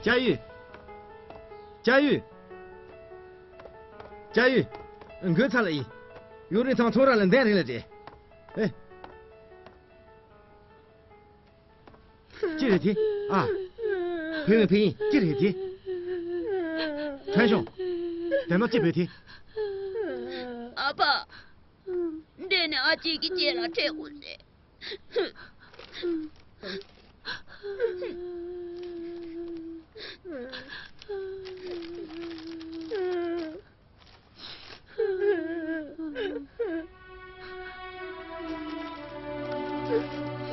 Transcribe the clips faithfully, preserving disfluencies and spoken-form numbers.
ཅ་ཡུས། ཅ་ཡུས། ཅ་ཡུས། འགོས་ཚར་ལ་ཡིན། ཡུ་རིན་ཚང་ཚོང་ར་ལ་འདན་རིང་ལ་བྲེལ། ཨེ། ཅི་རེད་དེ། ཨ། བུད་མེད་བུ་ཡིན་ཅི་རེད་དེ། ཕྲན་ཤོང་། དེ་ནོ་ཅི་བུད་དེ། ཨ་ཕ། འདི་ནི་ཨ་ཅེ་གི་ལྕེ་ལ་འཕྲད་དགོས་ཟེར། ཨ་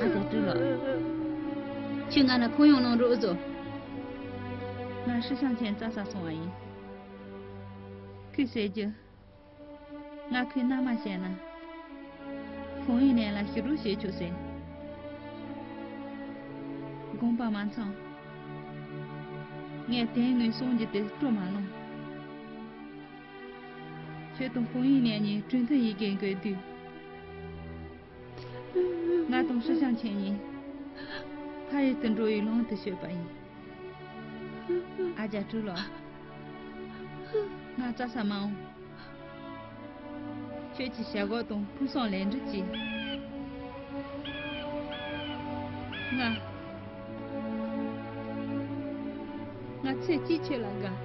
ཅག་སྤྲུལ་ལགས། ཁྱོད་ང་ལ་ཁོང་ཡོང་གནང་རོགས་བཟོ། ང་ཧྲི་ཤང་ཆེན་རྩྭ་ས་སོང་བ་ཡིན། ཁོས་ཟེར་རྒྱུ། ང་ཁོའི་མནའ་མ་བྱས་ན། ཧྥུང་ཡུན་ནན་ལ་ཞུ་རོགས་བྱེད་ཆོག་ཟེར། དགོངས་པ་མ་ཚོམ། ངས་དེ་སྔོན་གསུང་རྒྱུ་དེ་སྤྲོ་མ་ལོང་། ཁྱོད་དང་ཧྥུང་ཡུན་ནན་གཉིས་གྲོས་མཐུན་ཡི་གེ་འགོད་དུས། ང་དང་ཧྲི་ཤང་ཆེན་གཉིས་ཕ་རི་དུ་འགྲོ་བའི་ལམ་དུ་ཞུགས་པ་ཡིན། ཨ་ཅག་སྤྲུལ་ལགས། ང་རྩྭ་ས་མ་འོང་། ཁྱོད་ཀྱི་ཞབས་འོག་དང་ཕུགས་བསམ་ལས་འགྲུབ་གྱིས། ང་། ང་ཚེ་གཅིག་ཁྱོད་ལ་དགའ།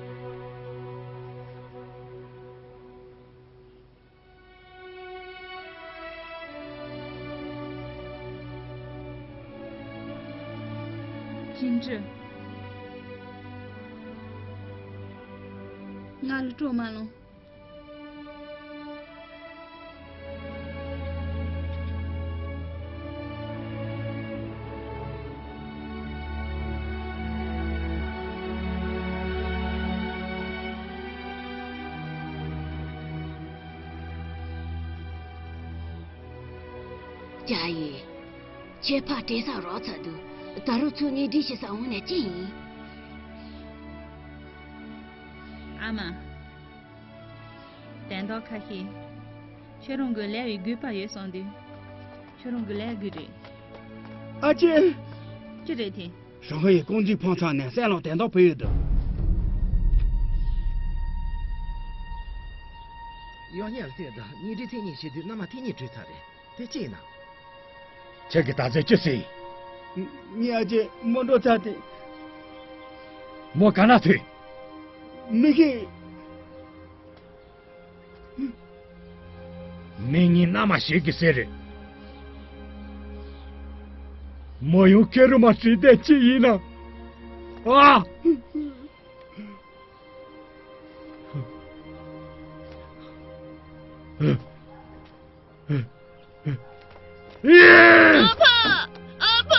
ཅིན་ཀྲི། ང་ལ་སྤྲོ་མ་ལོང་། ཅ་ཡི། ཁྱེད་ཕར་བྲེལ་ས་རག་ཚར་འདུག་ད་རུང་ཚུར་གཉེན་སྒྲིག་བྱེད་ས་འོང་ནས་ཅི་ཡིན། ཨ་མ། དོན་དག་ཁ་ཤས། ཁྱོད་རང་གི་ལས་པའི་དགོས་པ་ཡོད་བསམ་དུས། ཁྱོད་རང་གི་ལས་དགོས་རེད། ཨ་ཅེ། ཅི་རེད་དེ། ཧྲང་ཧའེ་ཀོང་ཇིའི་ཕོ་ཚང་ནས་སྲས་ལོ་དོན་དག་ཕུལ་ཡོད་འདུག་ཡང་ཉལ་ཟེར་དང་གཉེན་སྒྲིག་ཐེངས་གཉིས་བྱེད་དུས་མནའ་མ་ཐེངས་གཉིས་བྲོས་ཚར་རེད། དེ་ཅི་ཡིན་ན། ཁྱེད་ཀྱིས་ད་གཟོད་ཅི་ཟེར། ངའི་ཨ་ཅེ་མོ་འགྲོ་ཚར་ཏེ། མོ་ག་ན་ཐུག་མི་ཤེས། མི་གཉིས་མནའ་མ་བྱེད་ཀྱི་ཟེར་རེད། མོ་ཡང་ཁེ་རུ་མ་བྲིས་ཏེ་ཅི་ཡིན་ན། ཨ། ཨ་ཕ། ཨ་ཕ།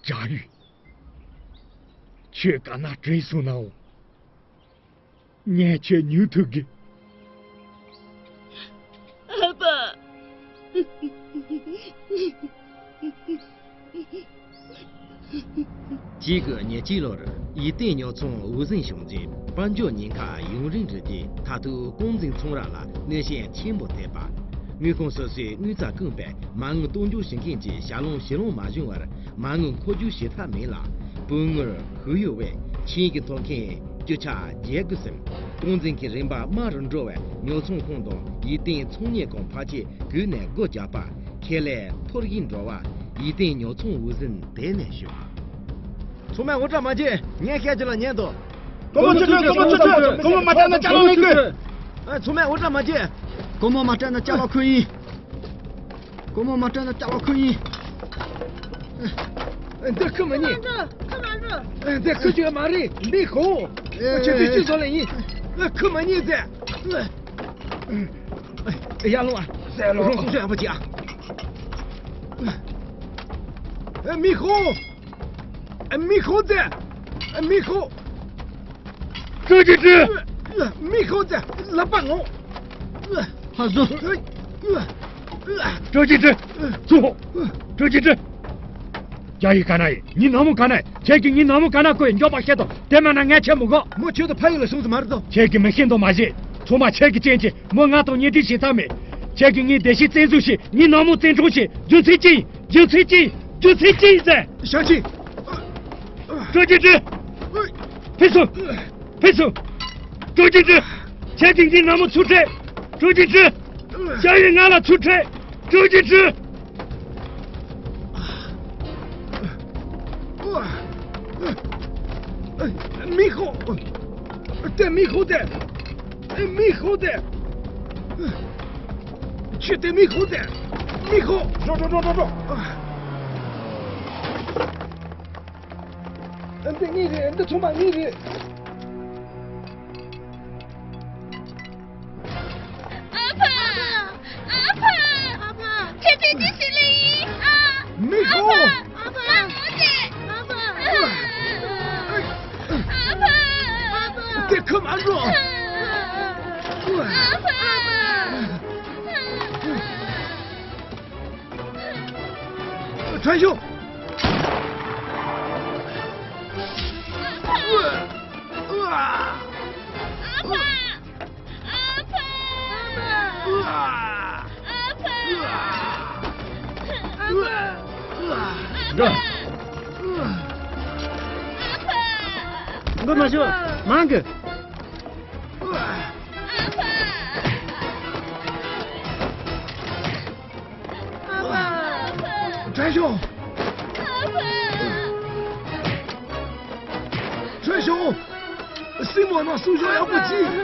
ཅ་ཡུས། ཁྱོད་ག་ན་བྲོས་སོང་ནའང་། ངས་ཁྱོད་ཉུལ་ཐུབ་གི། ཨ་ཕ། གཅིག་གི་ཉེ་གཅིག་ལོར་ཡིད་བརྟན་ཉོ་ཚོང་འུ་ཟིན་བྱུང་རྗེས་དཔལ་འབྱོར་ཉེན་ཁ་ཡུན་རིང་རུ་དུས་མཐར་ཐུག་ཀོང་ཙིན་ཚོང་ར་ལ་གནོད་སྐྱོན་ཆེན་པོ་ཐེབས་པ། དངུལ་ཁང་སོ་སོའི་དངུལ་རྩ་བསྐུམས་པས་མ་དངུལ་གཏོང་རྒྱུ་བྱེད་མཁན་གྱི་ཞབས་ལོང་ཞི་ལོང་མ་བྱུང་བར་མ་དངུལ་འཁོར་རྒྱུག་བྱེད་ཐབས་མེད་ལ། བུ་དངུལ་ཤོར་ཡོད་པས་ཆིན་གྱི་ཐོབ་མཁན་བཅུ་ཆ་བརྒྱད་དགུ་ཟིན། ཀོང་ཙིན་གྱི་རིན་པ་དམའ་རུ་འགྲོ་བས་ཉོ་ཚོང་ཁང་དང་ཡིད་བརྟན་ཚོང་གཉེར་ཁང་ཕལ་ཆེར་གུག་ནས་སྒོ་བརྒྱབ་པ། ཁེ་ལས་འཐོར་གྱིན་འགྲོ་བ། ཡིད་བརྟན་ཉོ་ཚོང་འུ་ཟིན་དེ་ནས་ཞུ། ཚང་མས་འུར་སྒྲ་མ་བྱེད། ངས་བཤད་རྒྱུ་ལ་ཉན་དང་། སྒོར་མོ་ཆུ་ཁོལ། སྒོར་མོ་ཆུ་ཁོལ། སྒོར་མོ་མ་སྤྲད་ན་ཅ་ལག་མི་དགོས། ཨ། ཚང་མས་འུར་སྒྲ་མ་བྱེད། སྒོར་མོ་མ་སྤྲད་ན་ཅ་ལག་ཁོལ་ཡིན། སྒོར་མོ་མ་སྤྲད་ན་ཅ་ལག་ཁོལ་ཡིན། ཨ། འདི་ཁུ་མ་ཉན། ཁུ་མ་འགྲོ། ཨ། འདི་ཁུ་རྒྱུ་མ་རེད། འདི་ཁོ། ཨ། ཁྱེད་ཚོས་ཅི་བཟོ་ལེ་ཡིན། ཨ། ཁུ་མ་ཉན་ཟེར། ཨ། ཡར་ལོངས་ཨ། ཟེར་ལོ། རང་སྲུང་ཤོག་ཡག་པོ་བྱེད་ཨ། ཨ། མི་ཁོ། ཨ། མི་ཁོ་ཟེར། ཨ། མི་ཁོ། ཀྲོ་ཅི་ཀྲི། མི་ཁོ་ཚེ་ལབ་པ་ངོ་། ཧ་ཟོ། ཀྲོ་ཅི་ཀྲི། ཚུ་ཧོ། ཀྲོ་ཅི་ཀྲི། རྒྱ་ཡི་ག་ན་ཡི་ཉི་ནམ་མོ་ག་ན་ཡི་ཁྱེད་ཀྱི་ཉི་ནམ་མོ་ག་ན་ཀོ་ཡི་འཇོག་པ་ཤེས་དོ། དེ་མ་ན་ངས་ཁྱེད་མི་གོ། མོ་ཁྱོད་དུ་ཕ་ཡུལ་ལ་སོང་ཙི་མ་རེད་དོ། ཁྱེད་ཀྱི་མི་ཤེས་དོ་མ་ཤེས། ཚོ་མ་ཁྱེད་ཀྱི་ཅན་གྱི་མོ་ང་དང་གཉེན་སྒྲིག་བྱེད་ཐབས་མེད། ཁྱེད་ཀྱིས་ངའི་བདེ་སྐྱིད་བཙན་བཟུང་བྱས། ངའི་ནག་མོ་བཙན་འཕྲོག་བྱས། རྒྱུ་མཚན་ཅི་ཡིན། རྒྱུ་མཚན་ཅི་ཡིན། རྒྱུ་མཚན་ཅི་ཡིན་ཟེར། ཞའོ་ཆིང་། ཀྲུའུ་ཅིན་ཀྲུའུ། ཕེབས་སོང་། ཕེབས་སོང་། ཀྲུའུ་ཅིན་ཀྲུའུ། ཁྱེད་ཀྱིས་ངའི་ནག་མོ་ཚུར་སྤྲད། ཀྲུའུ་ཅིན་ཀྲུའུ། ཞའོ་ཡུས་ང་ལ་ཚུར་སྤྲད། ཀྲུའུ་ཅིན་ཀྲུའུ། མི་ཁོ། དེ་མི་ཁོ་དེ། མི་ཁོ་དེ། ཁྱོད་དེ་མི་ཁོ་དེ། མི་ཁོ། འགྲོ་འགྲོ་འགྲོ་འགྲོ་འགྲོ། འདི་ངའི་རེད། འདི་ཚང་མ་ངའི་རེད། ཨ་ཕ། ཨ་ཕ། ཨ་ཕ། ཁྱེད་ཚོས་ཅི་ཞིག་ལས་ཡིན། ཨ། མི་ཁོ། ཨ་ཕ། ཨ་ཕ། ཨ་ཕ། དེ་ཁོ་མ་འགྲོ། ཨ་ཕ། ཁྲའོ་ཞའོ། འགྲོ། མགོ་མ་ཤོར། མང་གི། ཁྲའོ་ཞའོ། ཁྲའོ་ཞའོ། སྲིང་མོ་ནང་སྲུང་སྐྱོབ་ཡག་པོ་གྱིས།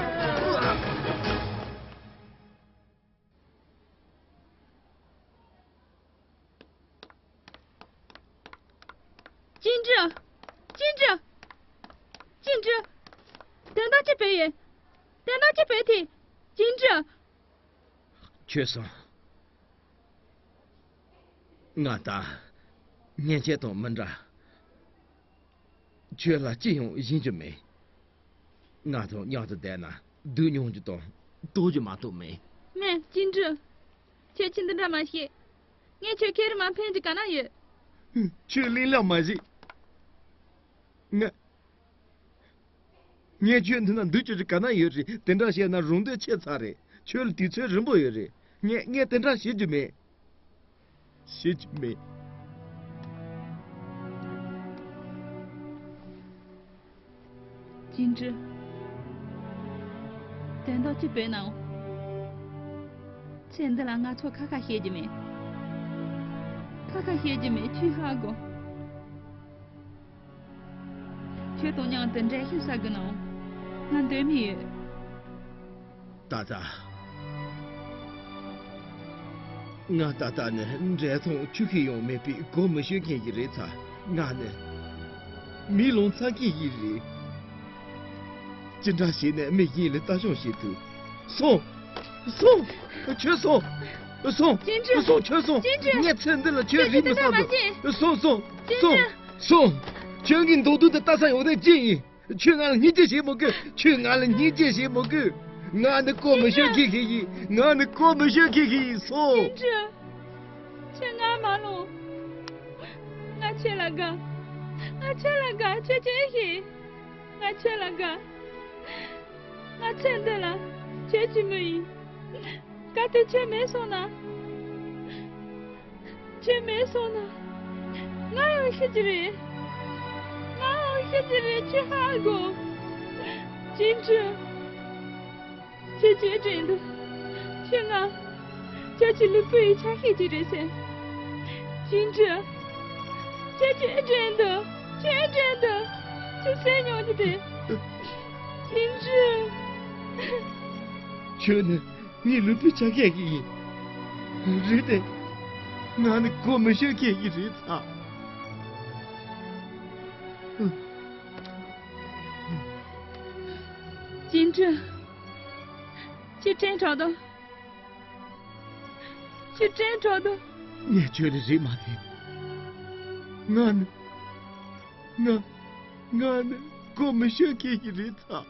ཅིན་ཀྲུའུ། ཅིན་ཀྲུའུ། ཅིན་ཀྲུའུ། དོན་དག་ཅི་བྱུང་ཡོད། དོན་དག་ཅི་བྱུང་ཐལ། ཅིན་ཀྲུའུ། ཁྱོད་སོང་། ང་ད་སྔོན་ཆད་དང་མི་འདྲ། ཁྱོད་ལ་ཅི་ཡང་སྦྱིན་རྒྱུ་མེད། ང་དང་མཉམ་དུ་བསྡད་ན་སྡུག་མྱོང་རྒྱུ་དང་ལྟོགས་རྒྱུ་མ་གཏོགས་མེད། མེད། ཅིན་ཀྲུའུ། ཁྱོད་ཀྱིས་འདི་འདྲ་མ་བྱེད། ངས་ཁྱོད་ཁེར་མ་ཕན་རྒྱུ་ག་ན་ཡོད། ཁྱོད་གླེན་ལ་མ་བྱེད། ང་། ངས་ཁྱོད་འདི་ན་འདུག་རྒྱུ་རེད། ག་ན་ཡོད་རེད། དེ་འདྲ་བྱས་ན་རང་འདོད་ཆེ་ཚར་རེད། ཁྱོད་ལ་དུས་ཚོད་རིང་པོ་ཡོད་རེད། ངས་ངས་དེ་འདྲ་བྱེད་རྒྱུ་མེད། བྱེད་རྒྱུ་མེད། ཅིན་ཀྲུའུ། དོན་དག་ཅི་བྱུང་ནའང་། ཚེ་འདི་ལ་ང་ཚོ་ཁ་ཁ་བཤད་རྒྱུ་མེད། ཁ་ཁ་བཤད་རྒྱུ་མེད། ཁྱོད་ཧ་གོ། ཁྱོད་དང་མཉམ་དུ་འགྲན་ཞུགས་བྱ་དགོས་ནའང་ང་འདོད་མི་ཡོད། ཏག་ཏག་ང་ཏག་ཏག་ནི་འདྲེ་ཐང་ཆུ་ཤེས་ཡང་མེད་པའི་གོ་མི་ཤོད་མཁན་ཞིག་རེད་ཚ། ང་ནི་མི་ལོང་ཚ་མཁན་ཞིག་རེད། ཅི་འདྲ་བྱས་ནས་མི་གཞན་ལ་ལྟ་སྐྱོང་བྱེད་ཐུབ། སོང་། སོང་། ཁྱོད་སོང་། སོང་། ཅིན་ཀྲུའུ། སོང་། ཁྱོད་སོང་། ཅིན་ཀྲུའུ། ངས་ཚེ་འདི་ལ་ཁྱོད་ཁྱོད་རིག་མི་ཀྱིས་དེ་འདྲ་མ་བསམ་བྱེད། འདུག་སོང་། སོང་། ཅིན་སོང་། ཀྲུའུ། སོང་། ཁྱོད་ཀྱི་མདོག་སྡུག་དེ་ལྟ་ས་ཡོང་དེ་ཅི་ཡིན། ཁྱོད་ང་ལ་སྙིང་རྗེ་བྱེད་མི་དགོས། ཁྱོད་ང་ལ་སྙིང་རྗེ་བྱེད་མི་དགོས། ང་ནི་གོ་མི་ཤོད་མཁན་ཞིག་ཡིན། ང་ནི་གོ་མི་ཤོད་མཁན་ཞིག་ཡིན། སོང་། ཅིན་ཀྲུའུ། ཁྱོད་ང་མ་ལོང་། ང་ཁྱོད་ལ་དགའ། ང་ཁྱོད་ལ་དགའ། ཁྱོད་ཅི་ཤེས། ང་ཁྱོད་ལ་དགའ། ང་ཚེ་འདི་ལ་ཁྱོད་ཀྱི་མི་ཡིན། གལ་ཏེ་ཁྱོད་མེད་སོང་ན། ཁྱོད་མེད་སོང་ན། ང་ཡང་ཤི་རྒྱུ་རེད། ང་ཡང་ཤི་རྒྱུ་རེད། ཁྱོད་ཧ་གོ། ཅིན་ཀྲུའུ། ཁྱོད་ཅི་དྲན་འདུག་ཁྱོད་ང་། ཁྱོད་ཀྱི་ལུས་པོ་ཡི་ཆ་ཤས་ཅིག་རེད་ཟེར། ཅིན་ཀྲུའུ། ཁྱོད་ཅི་དྲན་འདུག་ཁྱོད་དྲན་འདུག་ཁྱོད་སེམས་མྱོང་རྒྱུ་དེ། ཅིན་ཀྲུའུ། ཁྱོད་ནི་ངའི་ལུས་པོའི་ཆ་ཤས་ཤིག་ཡིན། རེད་དེ། ང་ནི་གོ་མི་ཤོད་མཁན་ཞིག་རེད་ཚ། ཅིན་ཀྲུའུ། ཁྱོད་དྲན་དྲགས་འདུག་ཁྱོད་དྲན་དྲགས་འདུག་ངས་ཁྱོད་ལ་རེད་མ་བསྟན། ང་ནི། ང་། ང་ནི་གོ་མི་ཤོད་མཁན་ཞིག་རེད་ཚ།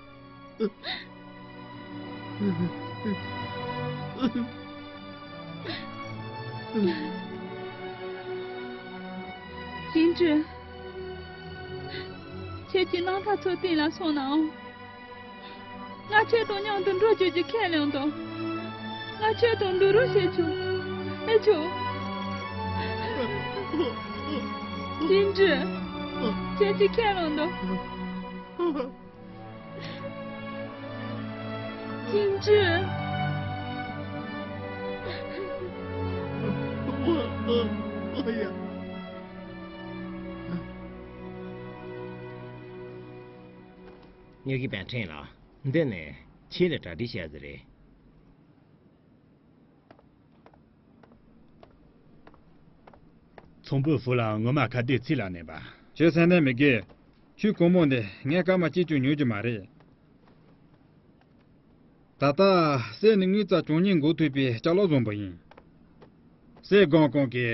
ཅིན་ཀྲུའུ། ཁྱོད་ཀྱི་རྣམ་ཐར་ཚོ་གཏན་ལ་སོང་ནའང་། ང་ཁྱོད་དང་མཉམ་དུ་འགྲོ་བཅུག་རྒྱུ་ཁས་ལེན་དང་། ང་ཁྱོད་དང་འགྲོ་རོགས་བྱེད་ཆོག་ཨེ་ཆོག་ཅིན་ཀྲི། ཁྱེད་ཀྱིས་ཁས་བླངས་དང་། ཅིན་ཀྲི། ཉོ་གི་པན་ཁྲེན་ལགས། འདི་ནས་ཆེད་ལས་གྲ་སྒྲིག་བྱས་ཟིན་རེད། ཚོང་དཔོན་ཧྥུ་ལ་ངོ་མ་ཁ་བདེ་ཚིག་ལ་གནས་པ། ཁྱོད་སེམས་ནད་མི་དགོས། ཁྱོད་སྒོར་མོ་འདི་ངས་སྐར་མ་གཅིག་ཀྱང་ཉོ་རྒྱུ་མ་རེད། ད་ལྟ་སྲས་ནི་དངུལ་རྩ་བྱུང་ཉེས་འགོ་ཐུག་པའི་ཅ་ལག་བཟོ་འབུ་ཡིན། སྲས་སྒང་གོང་གི་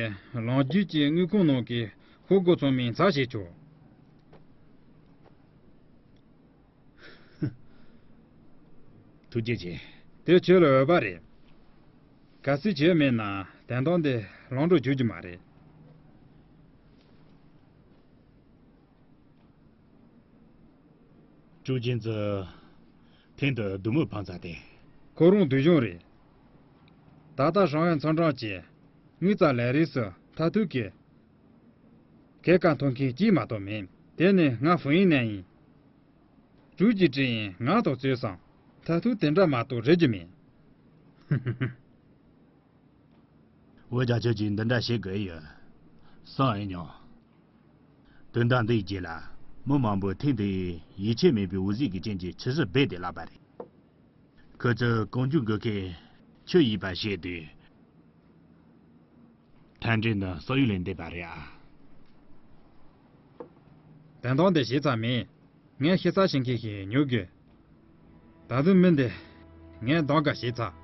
ལོངས་སྤྱོད་ཀྱི་དངུལ་ཁང་ནང་གི་ཤོག་གུ་ཚང་མ་ཚར་བྱེད་ཆོག་ཐུགས་རྗེ་ཆེ། དེ་ཁྱོད་ལ་འོས་པ་རེད། གལ་སྲིད་བྱས་མེད་ན་དོན་དག་འདི་ལམ་འགྲོ་འཇུག་རྒྱུ་མ་རེད། ཀྲུའུ་ཅིན་ཙི་ཐེངས་འདིར་སྡུག་མོ་འཕངས་ཚར་ཏེ། ཁོ་རང་སྡུག་གཞུང་རེད། ད་ལྟ་ཧྲང་ཧའེ་མཚམས་གྲོང་གི་དངུལ་རྩ་ལས་རིགས་སུ་མཐར་ཐུག་གི་གོ་སྐབས་ཐོབ་མཁན་གཅིག་མ་གཏོགས་མེད། དེ་ནི་ང་ཧྥུ་ཡིན་ནན་ཡིན། ཀྲུའུ་ཅི་ཀྲི་ཡིན་ང་དང་རྩོད་སོང་། མཐར་ཐུག་དེ་འདྲ་མ་གཏོགས་རེད་རྒྱུ་མེད། འོ་ཅག་ཁྱོད་ཀྱིས་འདི་འདྲ་བྱེད་དགོས་ཡོད་བསམ་ཨེ་མྱོང་། དོན་དག་འདིའི་རྗེས་ལ་མི་མང་པོས་ཐེངས་འདིའི་ཡིད་ཆེས་མེད་པའི་འོད་ཟེར་གྱི་རྐྱེན་གྱིས་ཆུད་ཟོས་རྦད་དེ་བརླགས་པ་རེད། ཁོ་ཚོས་གང་བྱུང་དགོས་མཁན་ཁྱོད་ཡིན་པ་ཤེས་དུས། མཐའ་འབྲས་ནི་བསམ་ཡུལ་ལས་འདས་པ་རེད་ཨ། དོན་དག་འདི་ཞིབ་ཚགས་མིན། ངས་ཞིབ་ཚགས་བྱེད་མཁན་ཞིག་ཉོ་དགོས། ད་དུང་མི་འདི་ངས་འདང་ག་ཞིབ་ཚགས།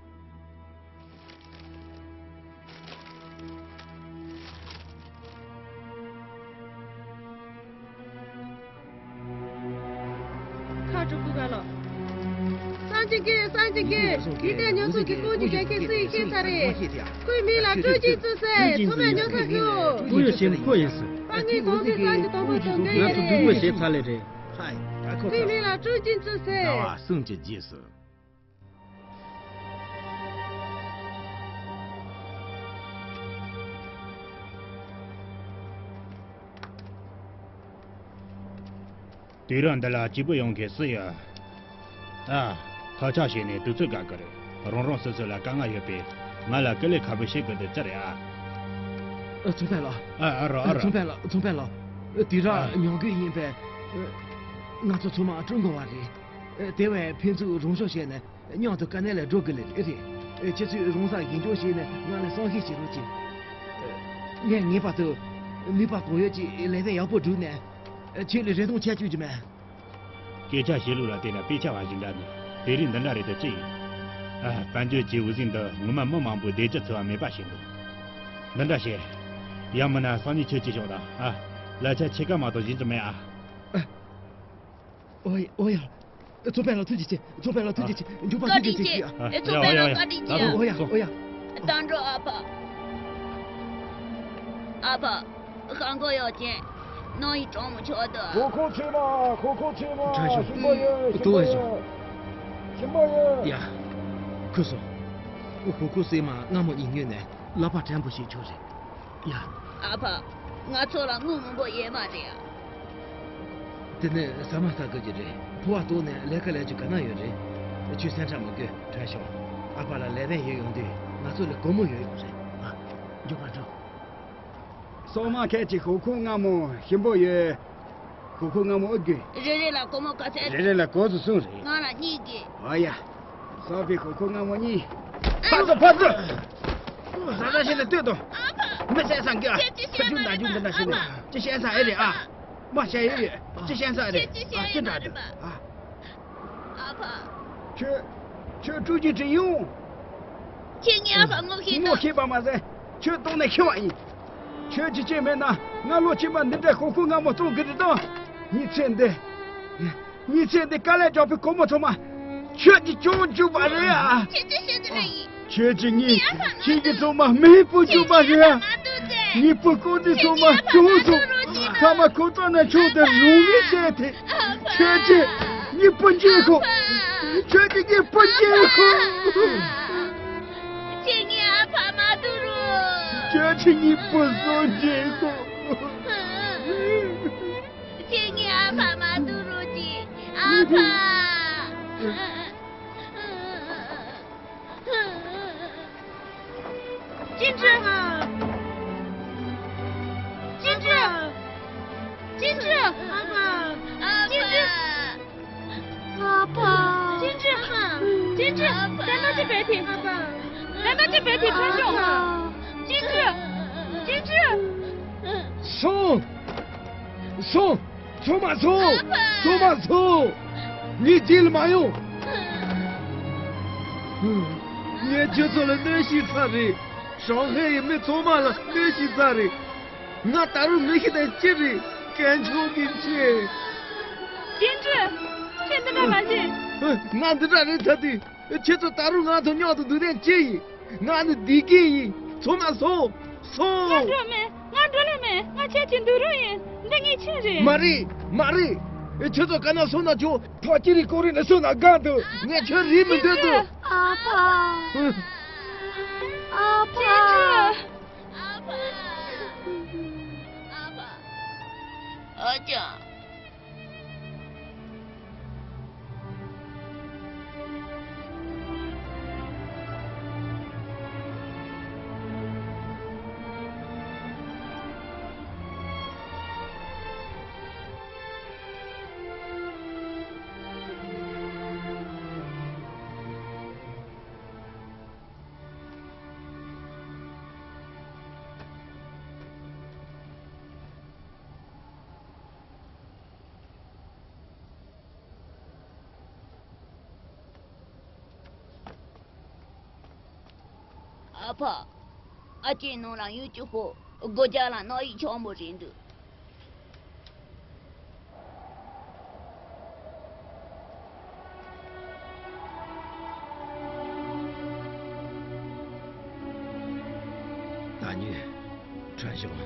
ཁ་དྲུག་པོ་ག་ལོ། སངས་རྒྱས་ཀྱི་སངས་རྒྱས་ཀྱི་དེ་ལྟའི་ཉམས་སུ་གི་ཀོང་གི་རྒྱལ་ཁའི་སུ་ཡིས་ཤེས་ཚར་རེད། ཁོའི་མིང་ལ་ཀྲུའུ་ཅིན་ཙི་ཟེར། ཚང་མས་ཉོ་ས་ཤོག་ཀུ་ཡོ་ཞིམ་ཁོ་ཡིན་སྲིད། དཔའ་ངའི་གོང་གི་སངས་རྒྱས་དང་པོ་དང་འགལ་ཡ་རེད། ང་ཚོ་སྡུག་མོ་བྱས་ཚར་ལེ་རེད། ཁོའི་མིང་ལ་ཀྲུའུ་ཅིན་ཙི་ཟེར། ཟླ་བ་གསུམ་གྱི་རྗེས་སུ། དུས་རབས་འདི་ལ་སྐྱིད་པོ་ཡོང་མཁན་སུ་ཡོད། ཨ། ཐབས་ཆག་བྱས་ནས་དུས་ཚོད་འགོར་གི་རེད། རང་རང་སོ་སོ་ལ་དཀའ་ངལ་ཡོད་པས་ང་ལ་སྐུ་ལས་ཁག་པོ་བྱེད་དགོས་དུས་ཙི་རེད་ཨ། ཨ། ཚོང་དཔོན་ལགས། ཨ་ཨ་རོ་ཨ་རོ། ཚོང་དཔོན་ལགས། ཚོང་དཔོན་ལགས། དུས་རབས་ཨ། ཉམས་རྒུད་ཡིན་པས། ང་ཚོ་ཚང་མ་སྤྲོ་དགོས་པ་རེད། དེ་བས་ཕན་ཚུན་རང་ཤུགས་བྱས་ནས། མཉམ་དུ་དཀའ་གནད་ལས་སྒྲོལ་དགོས་ལེ་རེད། ཁྱེད་ཚོས་རང་སར་ཞིབ་འཇུག་བྱས་ནས་ང་ལ་གསལ་བཤད་བྱེད་རོགས་གྱིས། ངས་ངེས་པར་དུ་ནུས་པ་གང་ཡོད་ཀྱིས་ལས་དོན་ཡག་པོ་བསྒྲུབས་ནས་ཁྱེད་ལ་རེ་དོགས་ཆགས་བཅུག་རྒྱུ་མེད། སྐད་ཆ་བཤད་ལུགས་ལ་བལྟས་ན་དཔེ་ཆ་བ་ཞིག་འདྲ་འདུག་དེ་རིང་འདི་འདྲ་རེད་དེ་ཅི་ཡིན། ཨ། དཔལ་འབྱོར་གྱི་འོད་ཟེར་འདི་ངོ་མ་མི་མང་པོའི་བདེ་སྐྱིད་འཚོལ་བ་མེད་པ་ཞིག་འདུག་འདི་འདྲ་བྱས། ཡང་མིན་ན་སང་ཉིན་ཁྱོད་ཀྱིས་ཤོག་དང་ཨ། གླ་ཆ་ཕྱེད་ཀ་མ་གཏོགས་ཞིག་ཅིག་མེད་ཨ། ཨོ་ཡ། ཨོ་ཡ། ཚོང་དཔོན་ལགས་ཐུགས་རྗེ་ཆེ། ཚོང་དཔོན་ལགས་ཐུགས་རྗེ་ཆེ། མགྱོགས་པ་ཐུགས་རྗེ་ཆེ་ཞུ། ཨ། ཚོང་དཔོན་ལགས་བཀའ་དྲིན་ཆེ། ཨོ་ཡ། ཨོ་ཡ། དམ་གྲོགས་ཨ་ཕ། ཨ་ཕ། ཧང་གོ་ཡོད་ཅན། ནང་ཡི་གྲོང་མོ་ཆོག་ཏུ། ཧོ་ཁོ་ཆེ་མ། ཧོ་ཁོ་ཆེ་མ། ཁྲ་ཞུ། ཞིམ་པོ་ཡོད། ཞིམ་པོ་ཡོད། ཞིམ་པོ་ཡོད། ཡ། ཁུ་སོ། ཧོ་ཁོ་སེ་མ་སྔ་མོ་ཡིན་ཉོས་ནས་ལག་པ་དྲན་པོ་ཞིག་ཆོག་རེད། ཡ། ཨ་ཕ། ང་ཚོ་ལ་དངུལ་མང་པོ་ཡོད་མ་རེད་ཨ། དེ་ནས་ཟ་མ་ཟ་དགོས་ཀྱི་རེད། ཕོ་བ་ལྟོགས་ནས་ལས་ཀ་ལས་རྒྱུ་ག་ན་ཡོད་རེད། ཁྱོད་སེམས་ཁྲལ་མི་དགོས། དྲག་ཤོག་ཨ་ཕ་ལ་ལས་དོན་ཡོད་ཡོང་དུས་ང་ཚོ་ལ་སྒོར་མོ་ཡོད་ཡོང་རེད། ཨ། མགྱོགས་པར་འགྲོ། སོག་མ་ཁད་ཀྱི་ཧོ་ཁོ་སྔ་མོ་ཞིམ་པོ་ཡོད། ཧོ་ཁོ་སྔ་མོ་ཨེ་དགོས། རེ་རེ་ལ་སྒོར་མོ་ག་ཚད། རེ་རེ་ལ་སྒོར་ཚོ་གསུམ་རེད། ང་ལ་གཉིས་དགོས། ཨོ་ཡ། སོག་པའི་ཧོ་ཁོ་སྔ་མོ་གཉིས། ཕར་ཚུར་ཕར་ཚུར། ཟ་ཟ་བྱས་ནས་ལྟོས་དང་། ཨ་ཕ། མི་བསད་ས་འགའ། ཁྱེད་ཅི་བྱས་ན་འདྲ་འདུག་འདི་འདྲ་ཞིག་ནས། ཨ་ཕ། ཅི་བཤད་ས་ཨེ་རེད་ཨ། མ་བཤད་ཡོད་ཡོད། ཅི་བཤད་ས་ཨེ་རེད། ཁྱེད་ཅི་བཤད་ཨ། ཅི་འདྲ་འདུག་ཨ། ཨ་ཕ། ཁྱོད། ཁྱོད་ཀྲུའུ་ཅིན་ཀྲི་ཡིན། ཁྱེད་ངའི་ཨ་ཕ་ངོ་ཤེས་ངོ་ཤེས་པ་མ་ཟད་ཁྱོད་སྟོང་ནས་ཤི་བ་ཡིན། ཁྱོད་ཀྱི་ཅི་མེད་ན་ང་ལོ་གཅིག་པ་འདི་འདྲའི་ཧོ་ཁོ་སྔ་མོ་གཏོང་གི་རེད་དམ། ཉིན་མཚན་འདི། ཉིན་མཚན་འདི་དཀའ་ལས་རྒྱག་པའི་སྒོར་མོ་ཚང་མ་ཁྱོད་ཀྱིས་སྐྱོང་བཅུག་པ་རེད་ཨ། ཁྱེད་ཅི་བཤད་ཀྱི་རེད་ཡིན། ཁྱོད་ཀྱིས་ངའི་ཁྱེད་ཀྱི་ཚང་མ་མི་ཕུད་བཅུག་པ་རེད་ཨ། ངའི་བུ་ཀོ་ཏི་ཚང་མ་སྐྱོང་བཅུག་ཚང་མ་ཁོ་ཚོ་ནས་ཆུང་དུ་རུང་མི་བྱས་ཏེ། ཁྱོད་ཀྱིས་ངའི་སྤུན་མཆེད་ཁོ། ཁྱོད་ཀྱིས་ངའི་སྤུན་མཆེད་ཁོ། ཁྱེད་གཉིས་བུ་གསོ་བྱེད་དགོས། ཁྱེད་གཉིས་ཨ་ཕ་མ་ཐུག་རོགས་གྱིས། ཨ་ཕ། ཅིན་ཀྲི། ཅིན་ཀྲི། ཅིན་ཀྲི། ཨ་ཕ། ཅིན་ཀྲི། ཨ་ཕ། ཅིན་ཀྲི། ཅིན་ཀྲི། བདེན་པ་ཅིག་བྱེད་དེ། བདེན་པ་ཅིག་བྱེད་དེ། ཐོས་ཤོག་ཅིན་ཀྲི། ཅིན་ཀྲི། སོང་། སོང་། ཚང་མ་སོང་། ཚང་མ་སོང་། ངའི་རྗེས་ལ་མ་ཡོང་། ངས་ཁྱོད་ཚོ་ལ་གནོད་ཤེས་ཚར་རེད། ཧྲང་ཧའེ་ཡི་མི་ཚང་མ་ལ་གནོད་ཤེས་ཚར་རེད། ང་ད་རུང་མི་ཤི་དང་ཅི་རེད། གན་ཆུང་གིས་ཆེ། ཅིན་ཀྲི། ཁྱེད་འདི་འདྲ་མ་བྱེད། ང་འདི་འདྲ་རེད་ད་དུས། ཁྱེད་ཚོ་ད་རུང་ང་ཚོ་མཉམ་དུ་འདུག་དོན་ཅི་ཡིན། ང་ནི་བདེ་སྐྱིད་ཡིན། ཚང་མ་སོང་། སོང་། ང་འགྲོ་མེད། ང་འགྲོ་ལེ་མེད། ང་ཁྱེད་ཀྱི་འདུག་རོགས་ཡིན། འདི་ངའི་ཁྱིམ་རེད། མ་རེད། མ་རེད། ཁྱེད་ཚོ་ག་ན་སོང་ན་ཆོག་ཐག་ཅི་རིགས་གོ་རིགས་ནས་སོང་ན་དགའ་འདུག་ངས་ཁྱོད་རིག་མི་འདོད་འདུག་ཨ་ཕ། ཨ་ཕ། ཨ་ཕ། ཨ་ཅག་ཨ་ཕ། ཨ་ཅེ་ནང་ལ་ཡོད་ཀྱི་ཧོ། སྒོ་རྒྱག་ལ་རྣག་ཡིས་ཆགས་མོ་རེད་འདུག་ད་ཉིད་ཁྲ་ཞོག་